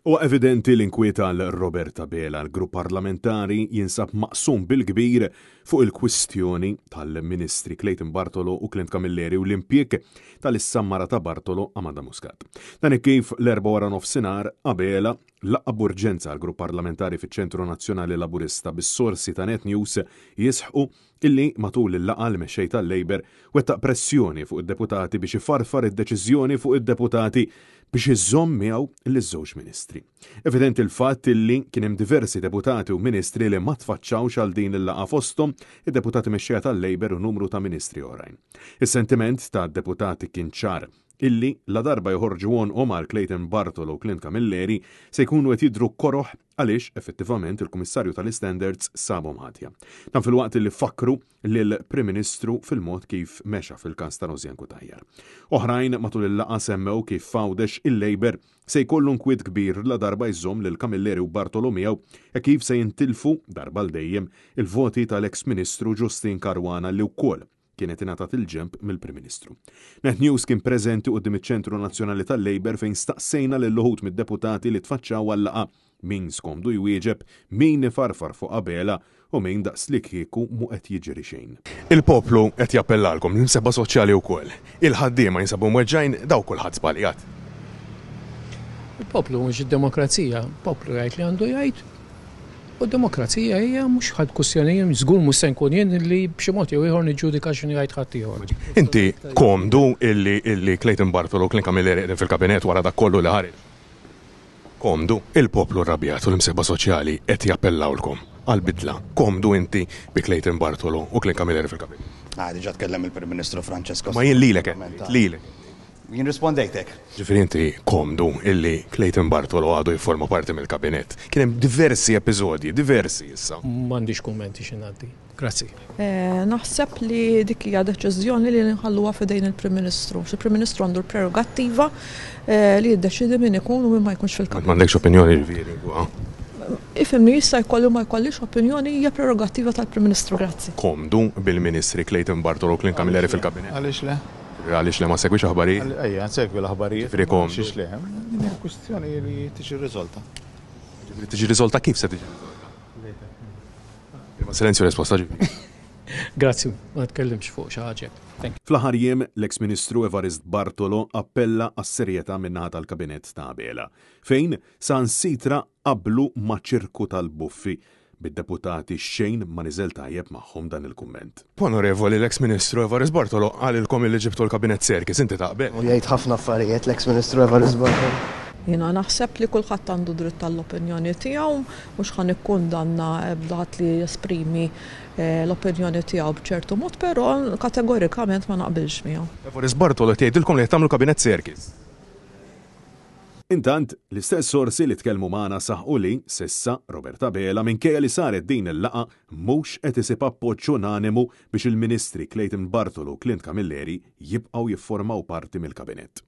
Huwa evidenti l-inkwiet għal Robert Abela. L-grupp parlamentari jinsab maqsum bil-kbir fuq il-kwistjoni tal-Ministri Clayton Bartolo u Clint Camilleri u l-impjieg tal-issa mara ta' Bartolo Amanda Muscat. Dan hekk kif l-Erbgħa waranofsinhar Abela laqqa' b'urġenza l-grupp parlamentari fiċ-Ċentru Nazzjonali Laburista bis-sorsi ta' Net News jisħqu illi matul il-laqgħa l-Mexxej tal-Labour wettaq pressjoni fuq id-deputati biex ifarfar id-deċiżjoni fuq id-deputati biex iżomm miegħu liż-żewġ ministri. Evidenti l-fatt illi kien hemm diversi deputati u ministri li ma tfaċċawx għal din il-laqgħa fosthom id-deputati mexxejja tal-Labour u numru ta' ministri oħrajn. Is-sentiment tad-deputati kien ċar illi ladarba joħorġu għonqhom għal Clayton Bartolo u Clint Camilleri se jkunu qed jidhru koroh għaliex effettivament il-Kummissarju tal-Istandards sabhom ħatja. Dan filwaqt li fakkru lill-Prim Ministru fil-mod kif mexa fil-każ ta' Rosianne Cutajar. Oħrajn matul il-laqgħa semmew kif f'Għawdex il-Labour se jkollu nkwiet kbir ladarba jżomm lil Camilleri u Bartolo miegħu hekk kif se jintilfu darba għal dejjem il-voti tal-eks Ministru Justyne Caruana li wkoll kienet ingħatat il-ġenb mill-Prim Ministru. Net News kien preżenti quddiem iċ-Ċentru Nazzjonali tal-Labour fejn staqsejna lil uħud mid-deputati li tfaċċaw għal-laqgħa min skomdu jwieġeb, min ifarfar fuq Abela u min daqslikieku mhu qed jiġri xejn. Il-poplu qed jappellalkom, l-imsieħba soċjali wkoll. Il-ħaddiema jinsabu mweġġgħin, daw kulħadd żbaljat. Il-poplu mhux id-demokrazija, il-poplu jgħid li għandu jgħid U d-demokrazija hija mhux ħadd kwistjoni żgur mhux se nkun jien li b'xi mod jew ieħor niġġudika x'inhu jgħid ħaddieħor. Inti komdu illi illi Clayton Bartolo u Clint Camilleri qegħdin fil-kabinett wara dak kollu li ħareġ? Komdu? Il-poplu rrabjat u l-imsieħba soċjali qed jappellawlkom għal bidla. Komdu inti bi Clayton Bartolo u Clint Camilleri fil-kabinett? Ah, diġà tkellem il-Prim Ministru Francesco. Ma jien lilek qed ngħid, lilek. Jien rispondejtek. Ġifieri inti komdu illi Clayton Bartolo għadu jifforma parti mill-Kabinett. Kien hemm diversi episodji, diversi issa. M'għandix kummenti xi ngħaddi. Grazzi. Naħseb li dik hija deċiżjoni li nħalluha f'idejn il-Prim Ministru. Għax il-Prim Ministru għandu l-prerogattiva li jiddeċiedi min ikun u min ma jkunx fil-Kabinett. M'għandekx opinjoni ġifieri fuqha? Ifhimni, jista' jkolli u ma jkollix opinjoni, hija prerogattiva tal-Prim Ministru. Grazzi. Komdu bil-Ministri Clayton Bartolo u Clint Camilleri fil-Kabinett? Għaliex le? Għaliex le ma segwix aħbarijiet? Ejja, nsegwi l-aħbarijiet. Ġifieri komdu. Xiex le? Din hija kwistjoni li tiġi riżolta. Ġifieri tiġi riżolta kif se tiġi riżolta? Imma silenzju risposta ġifieri. Grazzi, ma tkellimx fuq xi ħaġa hekk. Thank you. Fl-aħħar jiem, l-eks Ministru Evarist Bartolo appella għas-serjetà min-naħa tal-Kabinett ta' Abela, fejn saħansitra qablu ma' ċirku tal-buffi, bid-deputati xejn ma niżel tajjeb magħhom dan il-kumment. Onorevoli, l-eks Ministru Evarist Bartolo qalilkom illi ġibtu l-Kabinett Serkis, inti taqbel? U jgħid ħafna affarijiet l-eks Ministru Evarist Bartolo. Jiena naħseb li kulħadd għandu dritt għall-opinjoni tiegħu, mhux ħa nikkundanna ebda ħadd li jesprimi l-opinjoni tiegħu b'ċertu mod, però kategorikament ma naqbilx miegħu. Evarist Bartolo qed jgħidilkom li qed tagħmlu Kabinett Serkis. Intant, l-istess sorsi li tkellmu magħna saħqu li, s'issa, Robert Abela, minkejja li saret din il-laqgħa, mhux qed isib appoġġ unanimu biex il-Ministri Clayton Bartolo u Clint Camilleri jibqgħu jifformaw parti mill-Kabinett.